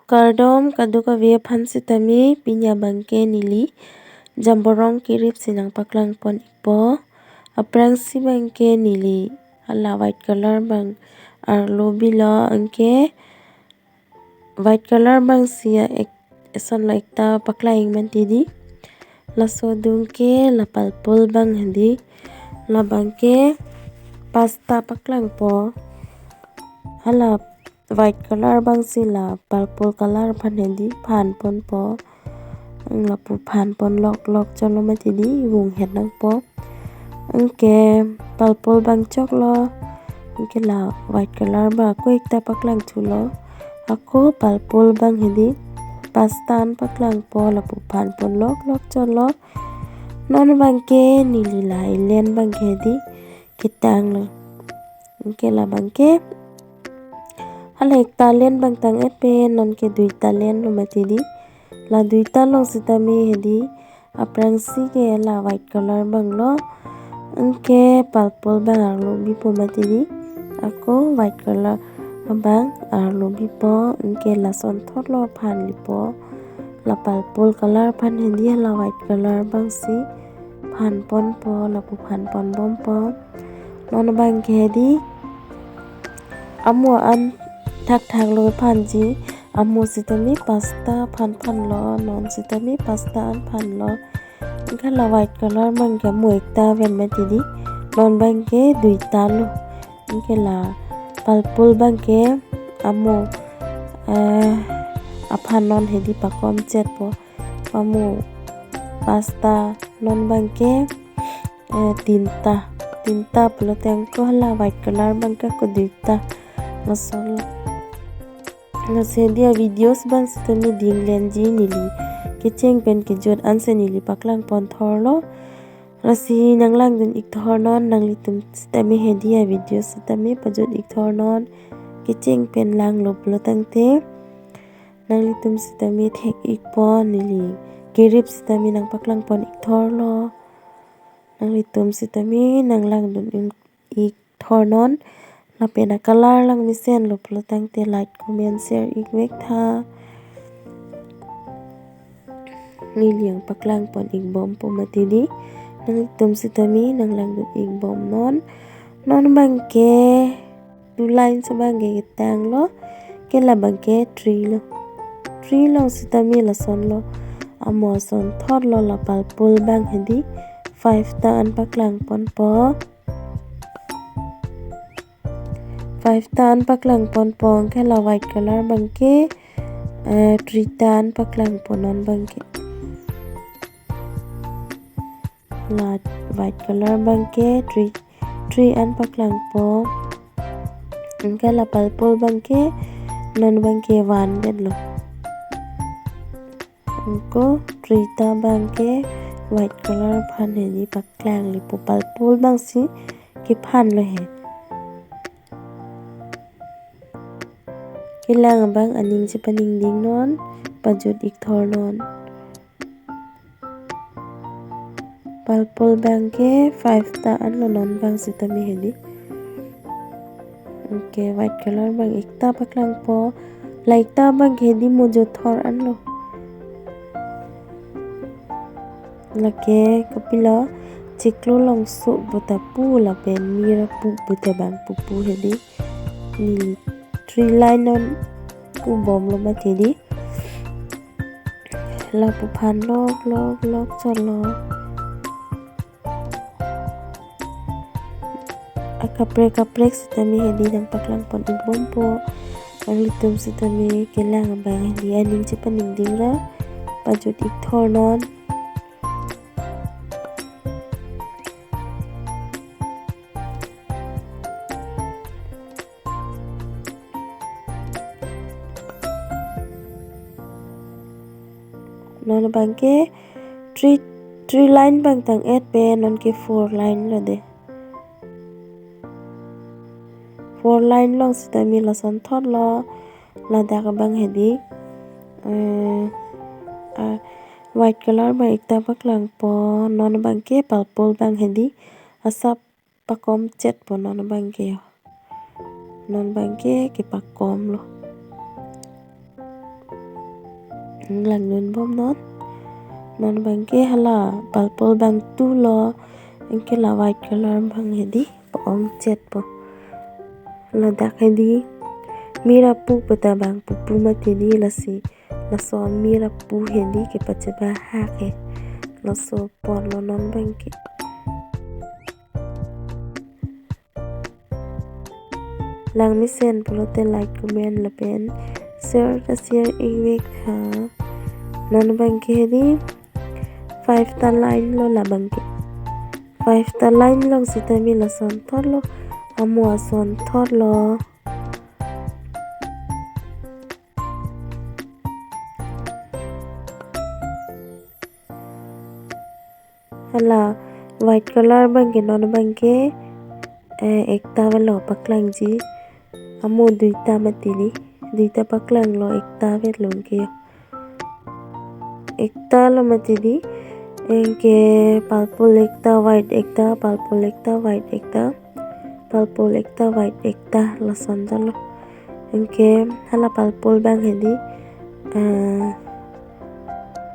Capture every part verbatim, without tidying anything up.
Kardom kadokave aphan sitame, pini abangke neli jamborong kerip si nangpaklang pon ikpo. Aphrangsi abangke neli hala white color abang arlo bilo, anke white color abangsi a ek, eson lo ekta paklang ik mati di. Laso adung ke la purple abang hedi. Labangke pasta paklangpo. Hala white color abangsi la purple color aphan hedi phan ponpo. Lapu phan pon lok lok chotlo mati di, vung het nangpo. Anke purple abang choklo. Anke la white color abang ako ekta paklang thulo. Ako purple abang hedi pasta an paklangpo, lapu phan pon lok lok chotlo. Non abangke neli la elen abangke hedi ketanglo. Anke labangke hala ekta elen abang tang-et pen nonke duita elen lo mati di. La duita along sitame hedi, aphrangsi ke la white color abang lo, anke purple abang arlo bipo mati di. Ako white color abang arlo bipo, anke lason thotlo phan lipo. La purple color aphan hedi hala white color abangsi phan ponpo, lapu phan pon bompo. Non abangke hedi amo an thakthak lo phanji, amo sitame pasta phan phanlo, non sitame pasta an phanlo. Anke la white color abangke amo ekta pen mati di. Non abangke duita lo. Anke la purple abangke amo, eh, aphan non hedi pakom chetpo. Amo pasta, non abangke, eh, tinta. Tinta pulote ako hala white color abangke ako duita. Lason lo. Lasi hedi avideos abang sitame ding lenji neli kecheng pen kejut ansi neli paklang pon thorlo. Lasi nanglangdun ik thornon, nanglitum sitame hedi avideos sitame pajut ik thornon. Kecheng pen langlo pulo tangte nanglitum sitame thek ikpo, neli kerip sitame nangpaklang pon ik thorlo. Nanglitum sitame nanglangdun ik, ik thornon. Lapen a color langmesen lo pulo tangte like, comment, share ik vek tha. Neli nangpaklang pon ik bompo mati di. Nanglitum sitame nanglangdun ik bomnon. Non abangke two lines abangke ketanglo. Anke labangke three lo. Three along sitame lason lo. Amo ason thotlo, la purple abang hedi five ta an paklang ponpo. Five ta an paklang ponpo, anke la white color abangke, eh, three ta an paklang pon non abangke. La white color abangke three, three an paklang po. Anke la purple abangke, non abangke one det lo. Anke three ta abangke white color aphan hedi paklang lipo, purple abangsi kephan lo he. Kelang abang aning chepaningdingnon, pajut ik thornon. Purple abangke five ta anlo, non abang sitame hedi. Anke white color abang ekta paklang po. La ekta abangke hedi mojo thor anlo. Lake kopilo, chiklo longso puta pu lapen mir apu puta abang pupu hedi. Neli three line non pu bomlo mati di. Lapu phan lok lok lok chotlo. Akaprek kaprek sitame hedi nangpaklang pon ik bompo. Nanglitum sitame kelang abang hedi aning chepaningding ra pajut ik thornon. Non abangke three, three line abang tang-et pen nonke four line lo de. Four line along sitame lason thotlo, ladak abang hedi, eh, ah, white color abang ekta paklang po, non abangke purple abang hedi asap pakom chet po non abangke. Non abangke kepakom lo. Langdun bom non. Non abangke hala purple abang tu lo. Anke la white color abang hedi, pa-ong chet po. Ladak hedi, mira pu peta abang pupu mati di, lasi laso mira pu hedi kepachebahak he. Laso pon lo non abangke. Langmesen pulote like, comment lapen share ta share ik vek tha. Non abangke hedi five ta line lo la abangke. Five ta line long sitame lason thot lo. Amo ason thot lo. Hala white color abangke non abangke, eh, ekta avelo paklangji. Amo duita mati di. Duita paklanglo, ekta avelo anke. Ekta lo mati di. Anke purple ekta, white ekta, purple ekta, white ekta, purple ekta, white ekta, lason ta lo. Anke hala purple abang hedi, ah,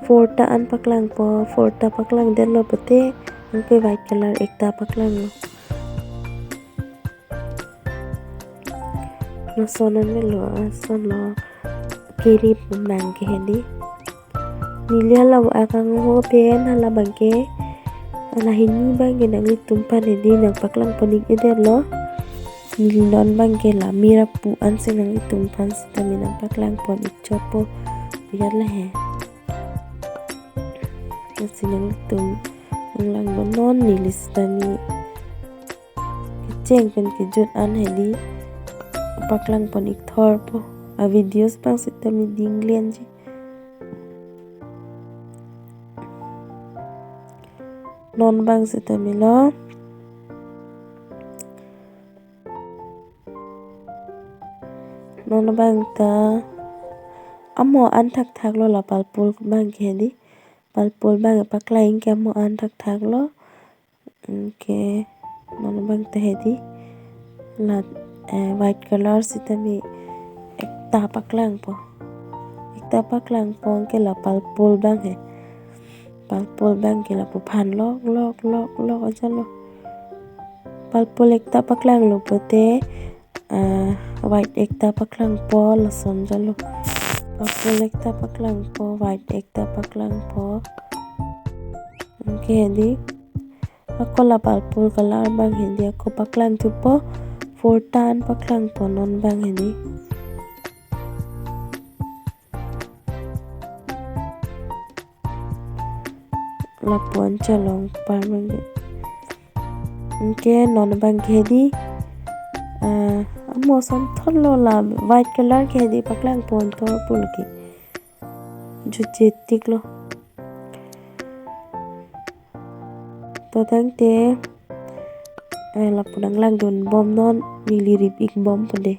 four ta an paklangpo, four ta paklangdetlo pute, anke white color ekta paklanglo. Lason an avelo, ason lo. Kirip abangke hedi. Neli hala akangho pen hala abangke, hala hini abangke nanglitum aphan hedi nangpaklang pon ik-edetlo. Neli non abangke la mira pu ansi nanglitum aphan sitame nangpaklang pon ik chot po. Biyar le he. Lasi nanglitum nanglang bom non, neli sitame kecheng pen kejut an hedi paklang pon ik thor po. A videos abang sitame dinglenji. Non abang sitame lo. Non abang ta amo an thakthak lo la purple abangke hedi. Purple abang paklang ke amo an thakthak lo. Anke non abang ta hedi. La, eh, white color sitame ekta paklangpo. Ekta paklangpo anke la purple abang he. Purple abangke lapu aphan lok, lok, lok, lok aja lo. Purple ekta paklanglo pute, ah, white ekta paklangpo, lason ta lo. Purple ekta paklangpo, white ekta paklangpo. Anke hedi. Ako la purple color abang hedi ako paklang thupo, four ta an paklangpo non abang hedi. Lapu an cholong par abangke. Anke non abangke hedi, ah, amo ason thot lo, la white color ke hedi paklang pon thor pulo ke. Jutje tik lo. To tangte, eh, lapu nanglangdun bom non, neli rip ik bom po de.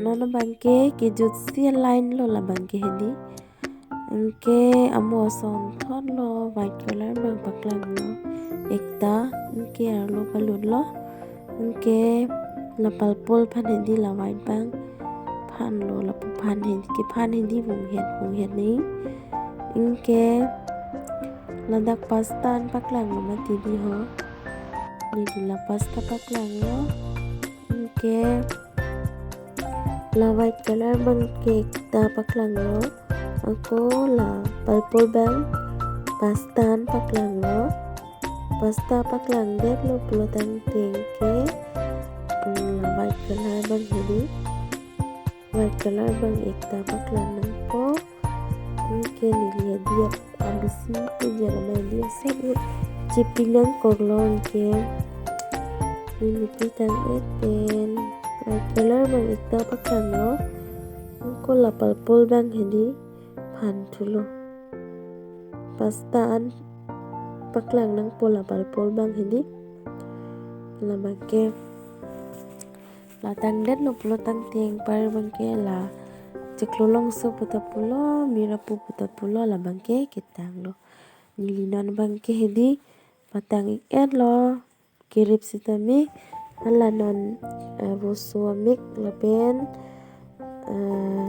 Non abangke kejutsi line lo labangke hedi. Anke amo asonthotlo white color abang paklanglo ekta, anke arlo palutlo. Anke la purple aphan hedi la white abang phanlo, lapu aphan hedi, kephan hedi vunghet vunghet ni. Anke ladak pasta an paklanglo mati di ho. Neli la pasta paklanglo. Anke la white color abangke ekta paklanglo. Ako la purple abang pasta an paklanglo. Pasta paklangdetlo pulo tangte ke, mm, la white color abang hedi. White color abang ekta paklang nangpo. Anke neli hedi ap-, abisi puja lama hedi asap u chipi nangkoklo anke. Neli pitang et pen white color abang ekta paklanglo. Ako la purple abang hedi phanthulo. Pasta an paklang nangpo la purple abang hedi. Labangke la tangdetlo pulo tangte anpar abangke la chiklo longso puta pulo, mirapu puta pulo, labangke ketanglo. Neli non abangke hedi patang ik-etlo, kirip sitame, hala non, eh, voso amik lapen, eh,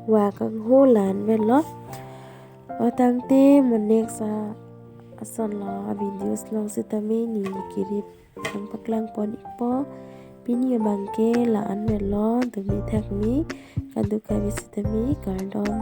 wa kangho la-an avelo. O tangte mo next a, asonlo a videos along sitame neli kirip nangpaklang pon ikpo. Pini abangke la-an avelo, dumi thakmi, kadokave sitame, kardom.